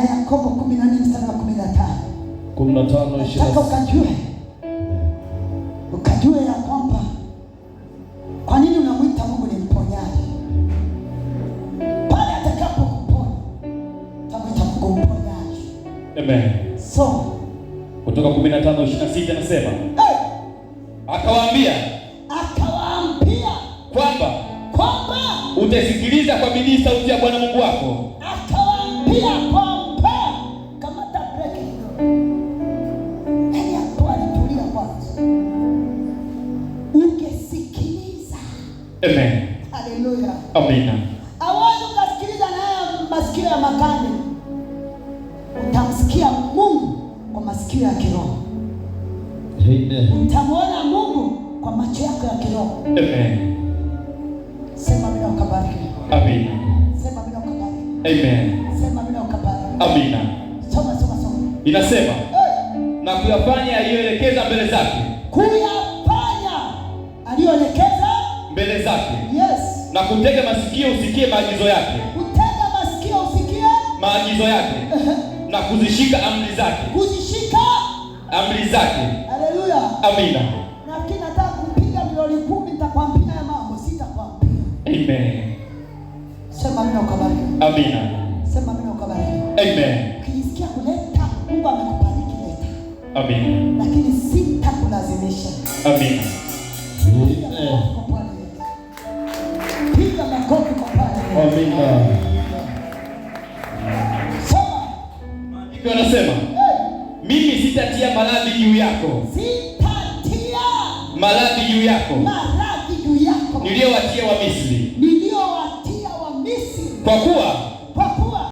Na Yakobo 14 mstari wa 15. 15 Nataka 20. ukajue ya kwamba kwa nini unamwita Mungu ni mponyaji. Pale atakapokuponya utamwita Mungu mponyaji. Amen. So, Kutoka 15:26 anasema, hey, akawaambia akawaambia kwamba kwamba utaisikiliza kwa bidii sauti ya Bwana Mungu wako, akawaambia kwamba, kamata break kidogo. Yaani hapo alitulia kwanza, ungesikiliza. Amen. Haleluya! Amina. Hawezi ukasikiliza na haya masikio ya makande, utamsikia Mungu kwa masikio ya kiroho, Amen. utamwona Mungu kwa macho yako ya kiroho. Amen. Sema bila ukabariki, Amina. sema bila ukabariki, Amen. sema bila ukabariki. Amina. Soma, soma, soma. Inasema, Hey! na kuyafanya yaliyoelekeza mbele zake, Kuyafanya aliyoelekeza mbele zake, na kutega masikio usikie maagizo yake, kutega masikio usikie maagizo yake, na kuzishika amri zake, kuzishika. Amri zake. Haleluya! Amina. Nafikiri nataka kupiga milioni 10, nitakwambia haya mambo, sitakwambia. Amen. Sema amina ukabariki. Amina. Sema amina ukabariki. Amen. Ukijisikia kuleta, Mungu amekubariki, leta, Amina. lakini sitakulazimisha. Amina. Piga makofi kwa Bwana Yesu. Piga makofi kwa Bwana Yesu. Amina. Soma. Maandiko yanasema, Hey, mimi sitatia maradhi juu yako, sitatia maradhi juu yako maradhi juu yako niliyowatia Wamisri, niliyowatia Wamisri, kwa kuwa